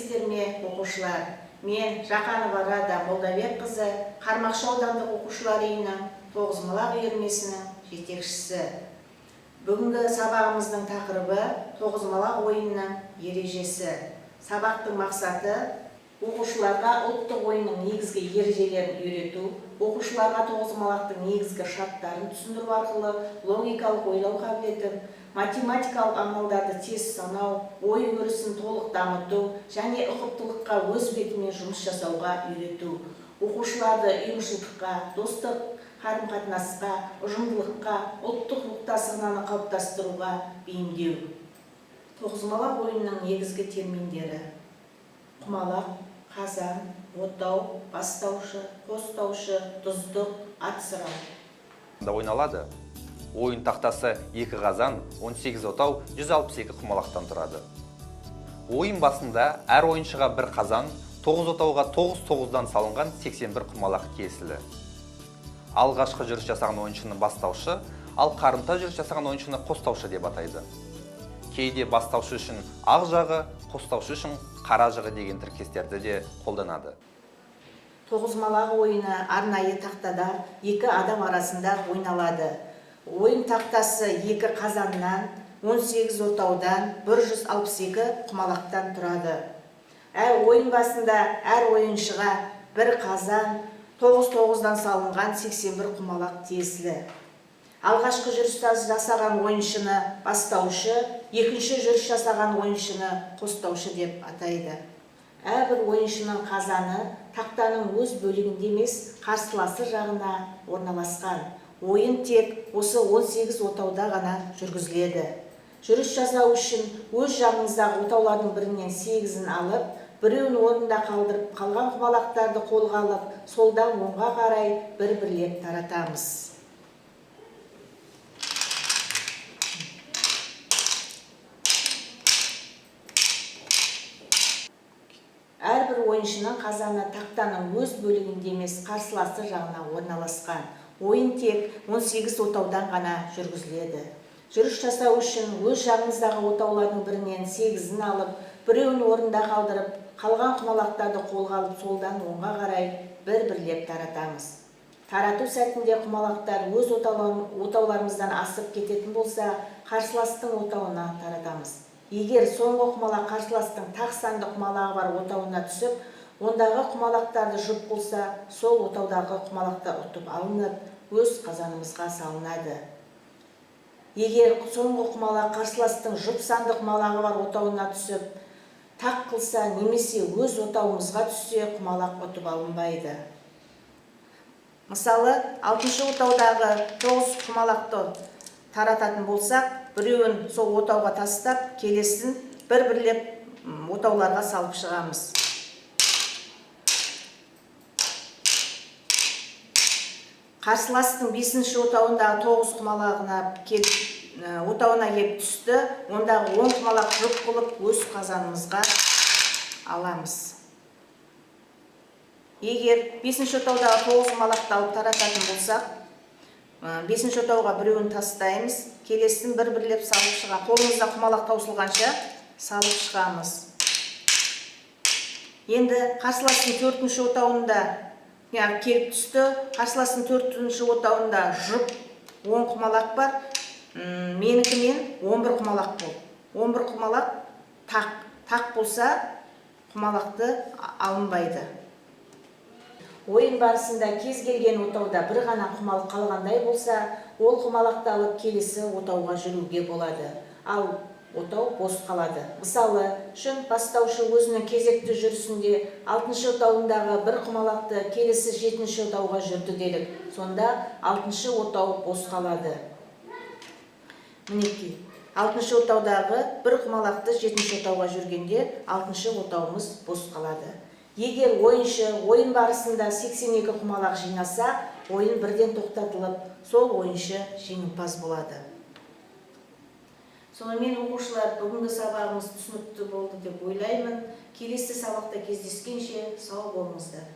Сәлеметсіздер ме, оқушылар? Мен Жақанова Рада Молдабекқызы, Қармақшы аудандық оқушылар үйінің Тоғызқұмалақ үйірмесінің жетекшісі. Бүгінгі сабағымыздың тақырыбы тоғызқұмалақ ойынының ережесі. Сабақтың мақсаты: оқушыларға ұлттық ойынның негізгі ережелерін үйрету, оқушыларға тоғызқұмалақтың негізгі шарттарын түсіндіру арқылы логикалық ойлау қабілетін, математикалық амалдарды тез санау, ой өрісін толық дамыту және ұқыптылыққа өз бетімен жұмыс жасауға үйрету, оқушыларды ұйымшылдыққа, достық қарым-қатынасқа, ұжымдылыққа, ұлттық рухта сананы қалыптастыруға бейімдеу. Тоғызқұмалақ ойынының негізгі терминдері: құмалақ, қазан, отау, бастаушы, қостаушы, тұздық, ат сұрау. Да ойналады. Ойын тақтасы 2 қазан, 18 отау, 162 құмалақтан тұрады. Ойын басында әр ойыншыға бір қазан, 9 отауға 9-9-дан салынған 81 құмалақ тиесілі. Алғашқы жүріс жасаған ойыншыны бастаушы, ал қарымта жүріс жасаған ойыншыны қостаушы деп атайды. Кейде бастаушы үшін ақ жағы, қостаушы үшін қара жағы деген тіркестерді де қолданады. Тоғызқұмалақ ойыны арнайы тақтада екі адам арасында ойналады. Ойын тақтасы екі қазаннан, 18 отаудан, 162 құмалақтан тұрады. Әр ойын басында әр ойыншыға бір қазан, 9-9-дан салынған 81 құмалақ тиесілі. Алғашқы жүріс жасаған ойыншыны бастаушы, екінші жүріс жасаған ойыншыны қостаушы деп атайды. Әрбір ойыншының қазаны тақтаның өз бөлігінде емес, қарсыласы жағына орналасқан. Ойын тек осы 18 отауда ғана жүргізіледі. Жүріс жасау үшін өз жағыңыздағы отаулардың бірінен 8-ін алып, біреуін орнында қалдырып, қалған құмалақтарды қолға алып, солдан оңға қарай бір-бірлеп таратамыз. Әрбір ойыншының қазаны тақтаның өз бөлігінде емес, қарсыласы жағына орналасқан. Ойын тек 18 отаудан ғана жүргізіледі. Жүріс жасау үшін өз жағыңыздағы отаулардың бірінен 8-ін алып, біреуін орнында қалдырып, қалған құмалақтарды қолға алып, солдан оңға қарай бір-бірлеп таратамыз. Тарату сәтінде құмалақтар өз отауларымыздан асып кететін болса, қарсыластың отауына таратамыз. Егер соңғы құмалақ қарсыластың тақ санды құмалағы бар отауына түсіп, ондағы құмалақтарды жұп болса, сол отаудағы құмалақтар ұтып алынып, өз қазанымызға салынады. Егер соңғы құмалақ қарсыластың жұп санды құмалағы бар отауына түсіп, тақ қылса немесе өз отауымызға түссе, құмалақ ұтып алынбайды. Мысалы, 6-шы отаудағы 9 құмалақты тарататын болсақ, біреуін сол отауға тастап, келесін бір-бірлеп отауларға салып шығамыз. Қарсыластың 5-ші отауындағы 9 құмалағына келіп, отауына келіп түсті, ондағы 10 құмалақ жұп қылып өз қазанымызға аламыз. Егер 5-ші отаудағы 9 құмалақты алып тарататын болсақ, 5-ші отауға біреуін тастаймыз, келесін бір-бірлеп салып шыға, қолымызда құмалақ таусылғанша салып шығамыз. Енді қарсыластың 4-ші отауында келіп түсті, қарсыластың 4-ші отауында жұп 10 құмалақ бар, менікімен 11 құмалақ болды. 11 құмалақ тақ болса құмалақты алынбайды. Ойын барысында кез келген отауда бір ғана құмалақ қалғандай болса, ол құмалақты алып келесі отауға жүруге болады. Ал отау бос қалады. Мысалы, үшін бастаушы өзінің кезекті жүрісінде 6-шы отауындағы бір құмалақты келесі 7-ші отауға жүрді делік. Сонда 6-шы отау бос қалады. Мінекей, 6-шы отаудағы бір құмалақты 7-ші отауға жүргенде 6-шы отауымыз бос қалады. Егер ойыншы ойын барысында 82 құмалақ жинаса, ойын бірден тоқтатылып, сол ойыншы жеңімпаз болады. Сонымен, оқушылар, бүгінгі сабағымыз түсінікті болды деп ойлаймын. Келесі сабақта кездескенше сау болыңыздар.